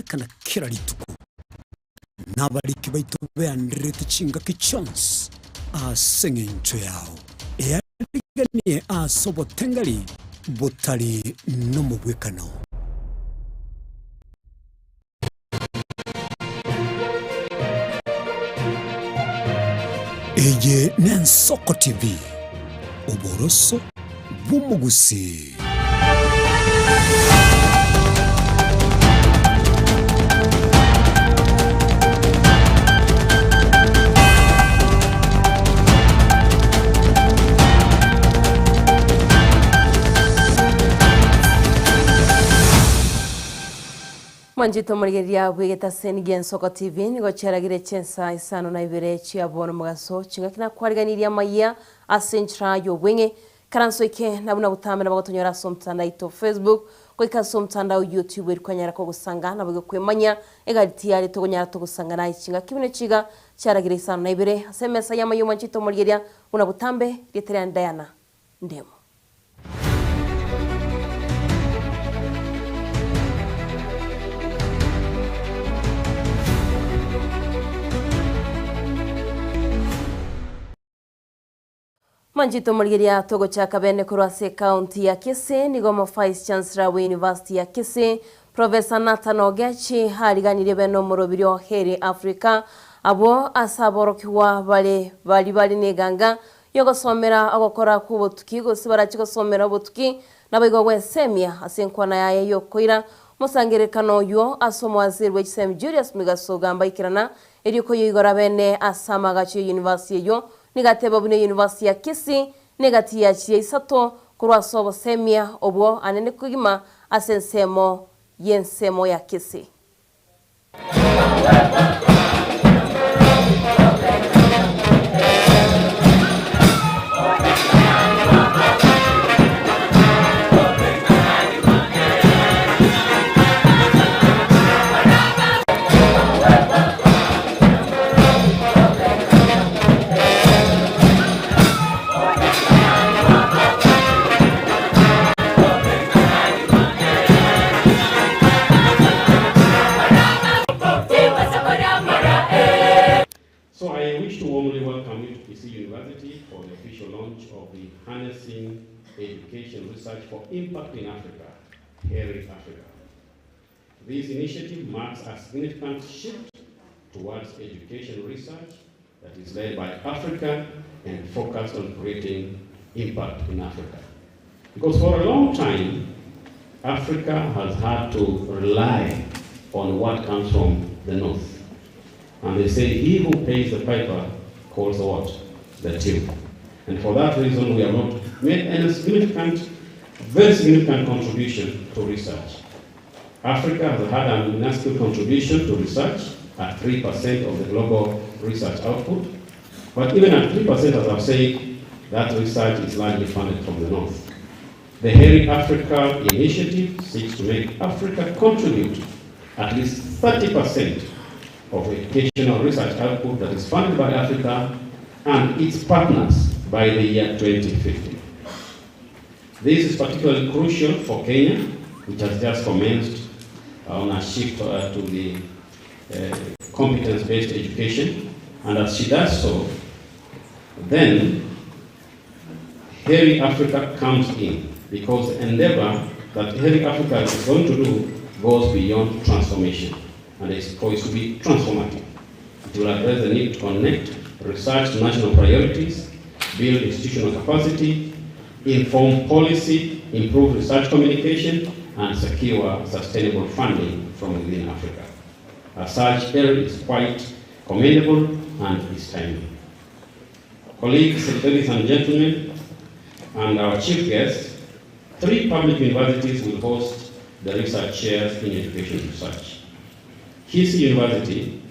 chigokorekana kera rituko, na abariki baito beandererete chingaki chionsi ase engencho yao. Eariganie ase obotengeri botari nomobwekano. Eye n'Ensoko TV, oboroso bw'omogusii. Mwanchete omorigereria bw'egetaseni gi'Ensoko TV nigo chiaragire chinsa isano na ibere chia bono mogaso chingaki nakwariganirie amayia ase enchera y'obweng'e Karanso eke na buna botambe nabo gotonyora ase omotandao aito Facebook goika ase omotandao YouTube eri kwanyara kogosanga naboigo kwemanya egari tiyari togonyara togosanga naye chingaki buna echiga chiaragire isano na ibere ase emesa y'amayia omwanchete omorigereria buna botambe rieta riane Diana Ndemo. Manchete omorigeria togochaka bene korwa ase ecounty ya Kisii nigo omo Vice Chancellor we University ya Kisii Professor Nathan Ogechi ariganirie bene omorobiri o Heri Africa abwo ase aborokigwa bare bari bare neganga yogosomera ogokora kwobotuki gose barache gosomera obotuki naboigo gwesemia ase enkwana yaye yokoira omosangererekano oywo ase omowaziri bwe chisemi Julius Migaso Ogamba aikerana erio koyoigora bene ase amagacho ye university eywo Nigo ateba buna eyunivasiti ya Kisii negati ya chiria isato korwa ase obosemia obwo anene kegima ase ensemo y'ensemo ya Kisii. So I wish to warmly welcome you to Kisii University for the official launch of the Harnessing Education Research for Impact in Africa, HERI Africa. This initiative marks a significant shift towards education research that is led by Africa and focused on creating impact in Africa. Because for a long time, Africa has had to rely on what comes from the north. And they say, he who pays the piper calls the what? The tune. And for that reason, we have not made any significant, very significant contribution to research. Africa has had a minuscule contribution to research at 3% of the global research output. But even at 3%, as I've said, that research is largely funded from the north. The HERI Africa initiative seeks to make Africa contribute at least 30% of educational research output that is funded by Africa and its partners by the year 2050. This is particularly crucial for Kenya, which has just commenced on a shift uh, to the uh, competence-based education. And as she does so, then HERI Africa comes in because the endeavor that HERI Africa is going to do goes beyond transformation and is poised to be transformative. It will address the need to connect research to national priorities, build institutional capacity, inform policy, improve research communication, and secure sustainable funding from within Africa. As such, HERI is quite commendable and is timely. Colleagues, ladies and gentlemen, and our chief guest, three public universities will host the research chairs in education research. Kisii University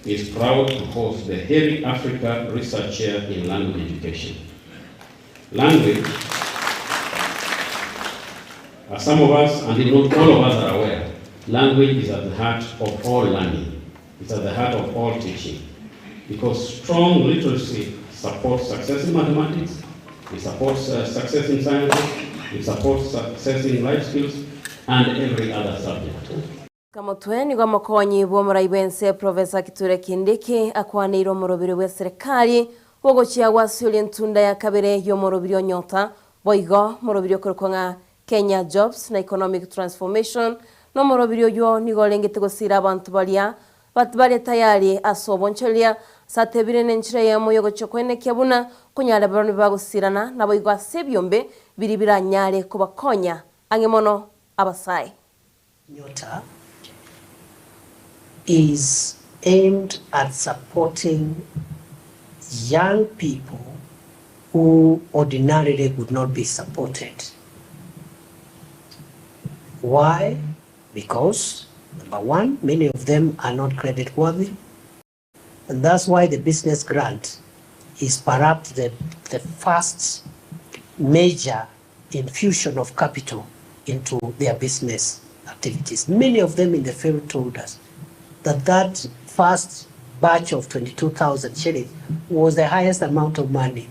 is proud to host the HERI Africa Research Chair in Language Education. Language, as some of us, and if not all of us are aware, language is at the heart of all learning. It's at the heart of all teaching. Because strong literacy supports success in mathematics, it supports uh, success in sciences, it supports success in life skills, and every other subject. Kamotwe nigo omokonyi bw'omorai bw'ense Professor Kithure Kindiki akwaneire omorobiri bw'eserekari bw'ogochia gwasioria entunda ya kabere y'omorobiri o Nyota boigo morobiri okorokwa ng'a Kenya Jobs na Economic Transformation nomorobiri oywo nigo orengete gosiira abanto baria bare tayari ase obonchoreria ase atebire nenchera eyemo y'ogochia koenekia buna konyare barabwo bagosirana naboigo ase ebiombe biria biranyare kobakonya ang'e mono abasae. Nyota is aimed at supporting young people who ordinarily would not be supported. Why? Because, number one, many of them are not credit worthy. And that's why the business grant is perhaps the, the first major infusion of capital into their business activities. Many of them in the field told us that that first batch of 22,000 shillings was the highest amount of money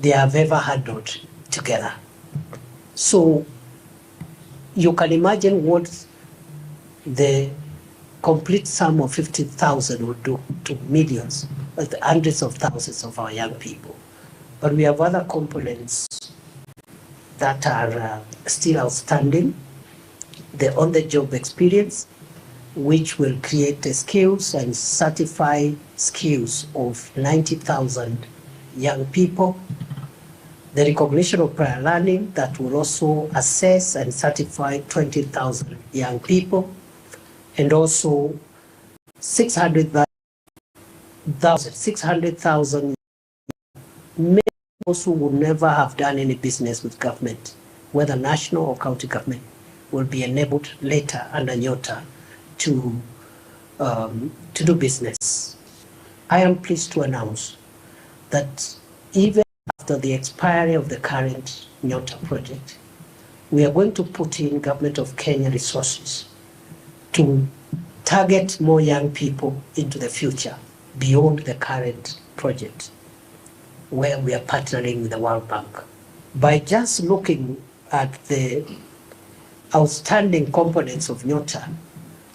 they have ever handled together. So you can imagine what the complete sum of 50,000 would do to millions, hundreds of thousands of our young people. But we have other components that are still outstanding. The on-the-job experience, which will create the skills and certify skills of 90,000 young people. The recognition of prior learning that will also assess and certify 20,000 young people, and also 600,000 600,000 many also would never have done any business with government, whether national or county government, will be enabled later under Nyota to, to do business. I am pleased to announce that even after the expiry of the current Nyota project, we are going to put in government of Kenya resources to target more young people into the future beyond the current project where we are partnering with the World Bank. By just looking at the outstanding components of Nyota,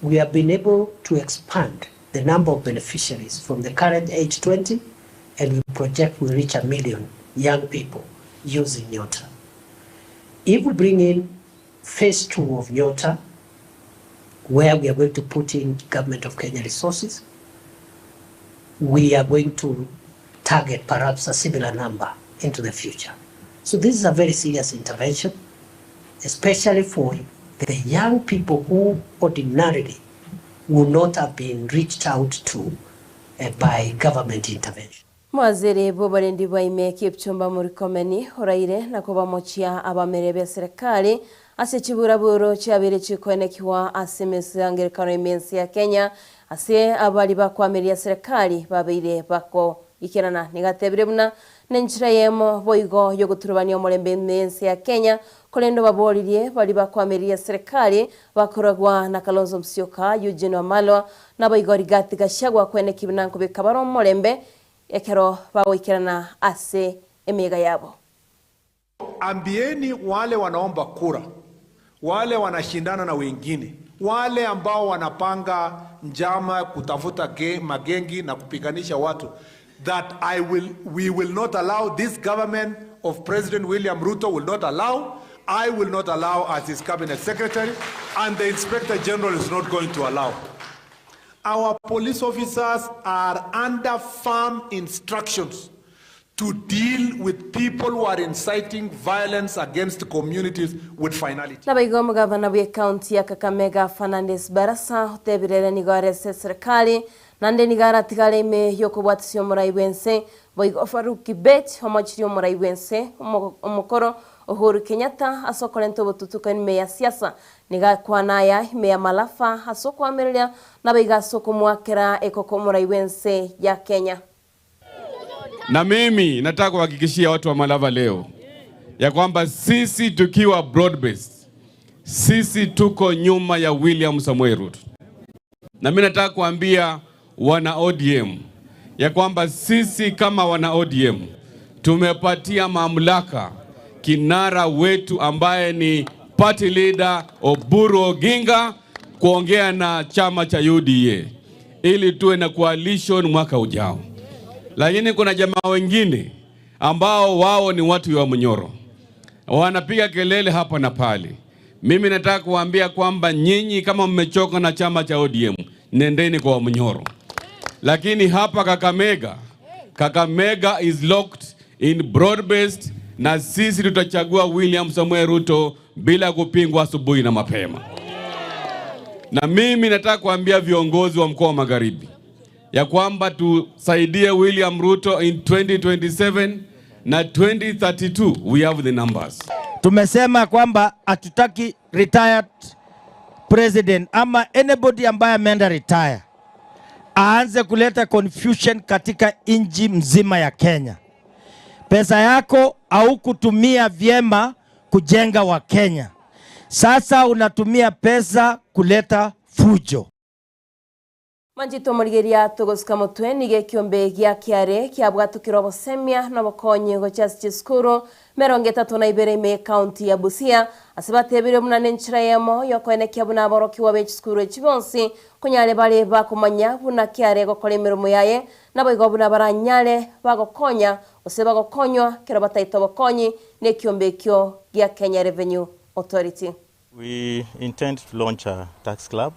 we have been able to expand the number of beneficiaries from the current age 20, and we project we reach 1 million young people using Nyota. If we bring in phase two of Nyota, where we are going to put in government of Kenya resources, we are going to target perhaps a similar number into the future. So this is a very serious intervention, especially for the young people who ordinarily would not have been reached out to by government intervention. Mwaziri bw'oborendi bwa ime Kipchumba Murkomen oraire na kobamochia abamere be serikali ase chiburaburo chiabere chikoenekiwa ase emesangerekano emensi ya Kenya ase abari bakwamiria serikali babeire bako ikerana nigatebire buna nenchera yemo boigo yogoturubania omorembe emensi ya Kenya korendo baboririe bari bakwamiria serikali bakoragwa na Kalonzo Musyoka, Eugene Wamalwa na boigo Rigathi Gachagua kweneki buna nkobeka bare omorembe ekero bagoikerana ase emega yabo. Ambieni wale wanaomba kura, wale wanashindana na wengine, wale ambao wanapanga njama kutafuta magengi na kupiganisha watu that we will not allow. This government of President William Ruto will not allow, I will not allow as his cabinet secretary, and the Inspector General is not going to allow. Our police officers are under firm instructions to deal with people who are inciting violence against communities with finality. Nabaigo omogavana bwa ekaunti ya Kakamega Fernandes Barasa otebirere nigo arese serikali nande nigo aratigare ime yokobwatisia omorai bwense boigo Farouk Kibet omochiri omorai bwense omokoro Uhuru Kenyatta ase okorenta obotutuka ime ya siasa niga akwanaya ime ya Malafa ase okoamereria nabaiga ase okomwakera ekoko omorai bwense ya Kenya. Na mimi nataka kuhakikishia watu wa Malava leo ya kwamba sisi tukiwa broad based, sisi tuko nyuma ya William Samoei Ruto. Na mimi nataka kuambia wana ODM ya kwamba sisi kama wana ODM tumepatia mamlaka kinara wetu ambaye ni party leader Oburu Oginga. kuongea na chama cha UDA ili tuwe na coalition mwaka ujao, lakini kuna jamaa wengine ambao wao ni watu wa Munyoro wanapiga kelele hapa na pale. Mimi nataka kuwaambia kwamba nyinyi kama mmechoka na chama cha ODM, nendeni kwa Munyoro. Lakini hapa Kakamega, Kakamega is locked in broad based, na sisi tutachagua William Samoei Ruto bila kupingwa asubuhi na mapema. Na mimi nataka kuambia viongozi wa mkoa wa Magharibi ya kwamba tusaidie William Ruto in 2027 na 2032 we have the numbers. Tumesema kwamba hatutaki retired president ama anybody ambaye ameenda retire aanze kuleta confusion katika nchi mzima ya Kenya. Pesa yako haukutumia vyema kujenga Wakenya, sasa unatumia pesa kuleta fujo. Manchito omorigeria togosika motwe nigo ekiombe gia kiare kiabwatukire obosemia na obokonyi gochia ase chisukuru merongo etato na ibere ime ekaunti ya Busia ase batebire buna na enchera eyemo yokoenekia buna aborokigwa be chisukuru echi bonsi konyare bare bakomanya buna kiare gokora emeremo yaye naboigo buna baranyare bagokonya gose bagokonywa kero bataete obokonyi na ekiombe ekio gia Kenya Revenue Authority. We intend to launch a tax club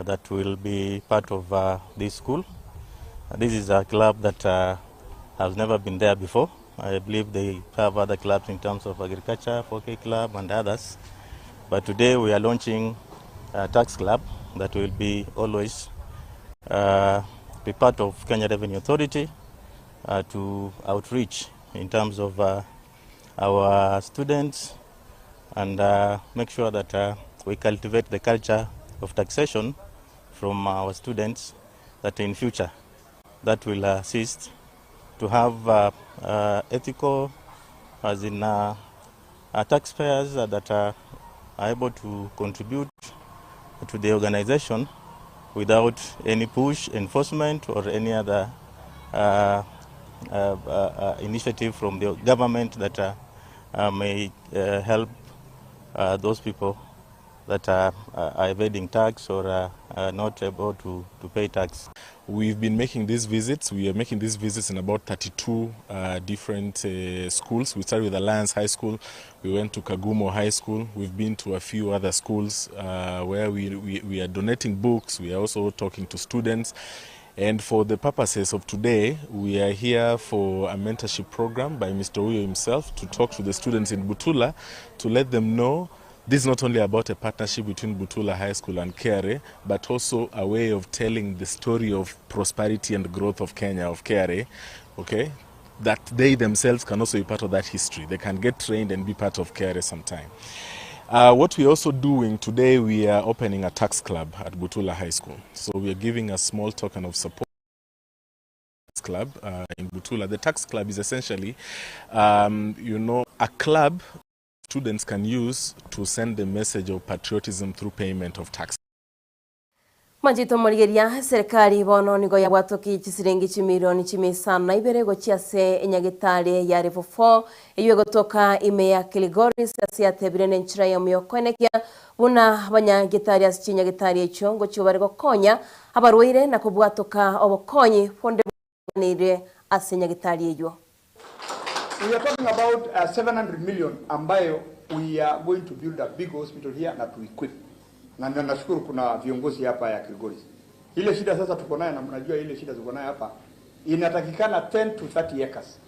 that will be part of this school. This is a club that has never been there before. I believe they have other clubs in terms of agriculture, 4K club and others. But today we are launching a tax club that will be always be part of Kenya Revenue Authority to outreach in terms of our students and make sure that we cultivate the culture of taxation from our students, that in future that will assist to have ethical, as in taxpayers that are able to contribute to the organization without any push, enforcement or any other initiative from the government that may help those people that are evading tax or are not able to pay tax. We've been making these visits. We are making these visits in about 32 different schools. We started with Alliance High School. We went to Kagumo High School. We've been to a few other schools where we are donating books. We are also talking to students. And for the purposes of today, we are here for a mentorship program by Mr. Uyo himself to talk to the students in Butula, to let them know this is not only about a partnership between Butula High School and KRA, but also a way of telling the story of prosperity and growth of Kenya, of KRA, okay? That they themselves can also be part of that history. They can get trained and be part of KRA sometime. What we're also doing today, we are opening a tax club at Butula High School. So we are giving a small token of support club in Butula. The tax club is essentially, a club students can use to send the message of patriotism through payment of tax. Manchito morigeria serikali bono nigo yabwatoki chisiringi chimilioni chimisano na ibere gochia ase enyagetari ya level 4 eywo egotoka ime ya Kilgoris ase yatebire na enchera ya omoyokoenekia buna abanyagetari ase chinyagetari echio ngochio bare gokonya abarwaire na kobwatoka obokonyi bonde bwanire ase enyagetari eywo. We are talking about 700 million ambayo we are going to build a big hospital here na to equip. Na na nashukuru kuna viongozi hapa ya Kilgoris. Ile shida sasa tuko nayo na mnajua ile shida tuko nayo hapa, inatakikana 10 to 30 acres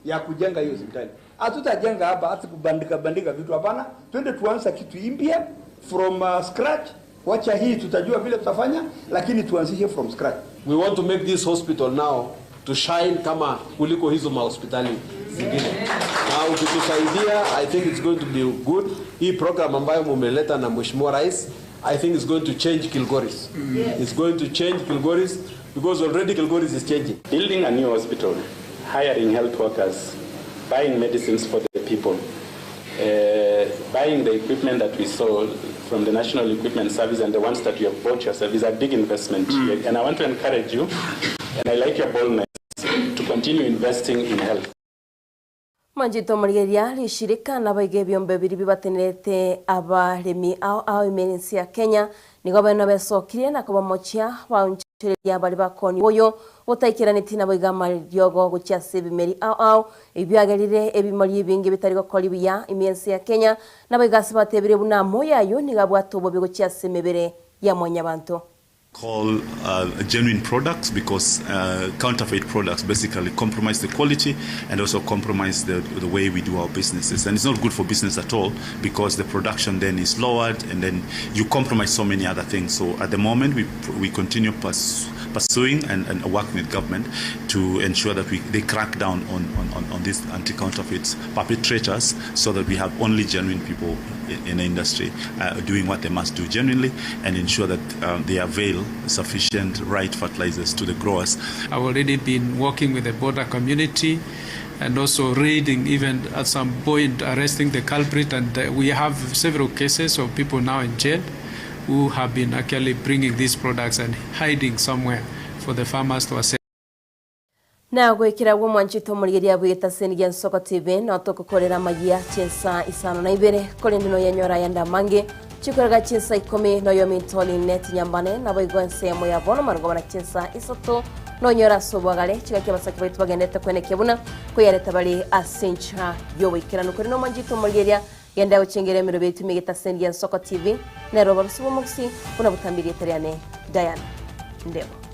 ya kujenga hiyo hospitali. Hatutajenga hapa hata kubandika bandika vitu, hapana. Twende tuanze kitu impya from scratch. Wacha hii tutajua vile tutafanya, lakini tuanzishe from scratch. We want to make this hospital now to shine kama kuliko hizo mahospitali zingine, na ukitusaidia, I think it's going to be good. Hii program ambayo mumeleta na Mheshimiwa Rais, I think it's going to change Kilgoris. It's going to change Kilgoris because already Kilgoris is changing. Building a new hospital, hiring health workers, buying medicines for the people, buying the equipment that we saw from the National Equipment Service and the ones that you have bought yourself is a big investment. And I want to encourage you, and I like your boldness, to continue investing in health. Manchete omorigereria rishirika nabaiga ebiombe biria bibatenerete abaremi ao ao ime ense ya Kenya nigo bene besokirie na kobamochia baonchoreria baria bakonia oboyo botaikeranetie naboigo amariogo gochia ase ebimeri ao ao ebi biagerire ebimori ebinge bitari gokori buya ime ense ya Kenya naboigo ase batebire buna amoyo ayio nigo abwate obobe gochia ase emebere ya mwanyabanto. Call genuine products because counterfeit products basically compromise the quality and also compromise the, the way we do our businesses and it's not good for business at all because the production then is lowered and then you compromise so many other things so at the moment we, we continue pers pursuing and, and working with government to ensure that we, they crack down on, on, on, on these anti-counterfeit perpetrators so that we have only genuine people in, in the industry uh, doing what they must do genuinely and ensure that um, they avail sufficient right fertilizers to the growers. I've already been working with the border community and also raiding, even at some point arresting the culprit. And uh, we have several cases of people now in jail who have been actually bringing these products and hiding somewhere for the farmers to assess. Na goikera agwo mwanchete omorigereria bw'egetaseni gia Nsoko TV, nao togokorera amayia chinsa isano na ibere, korende noyanyore ayande amange chikorega chinsa ikomi noyominto Linet Nyambane, naboigo ensemo ya bono marogoba na chinsa isato nonyore ase obwagare chigaki abasake baito bagendete kwenekia buna koyareta bare ase enchera y'oboikeranu. Korende omwanchete omorigereria genda gochengera emerobe yaito ime egetaseni gia Nsoko TV, nero oborusi bw'omogusii buna botambe erieta riane Diana Ndemo.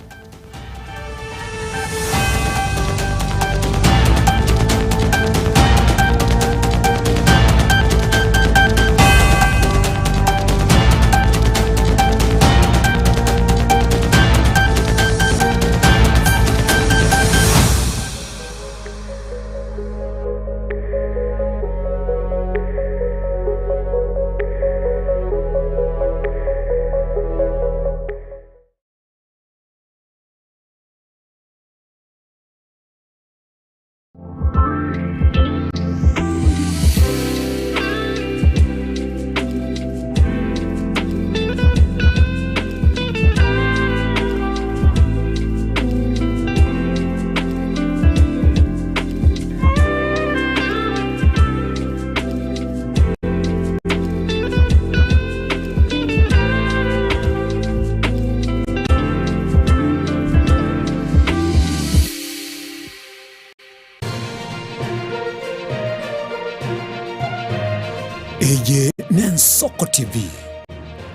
Eye n'Ensoko TV,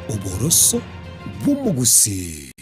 oboroso bw'omogusii.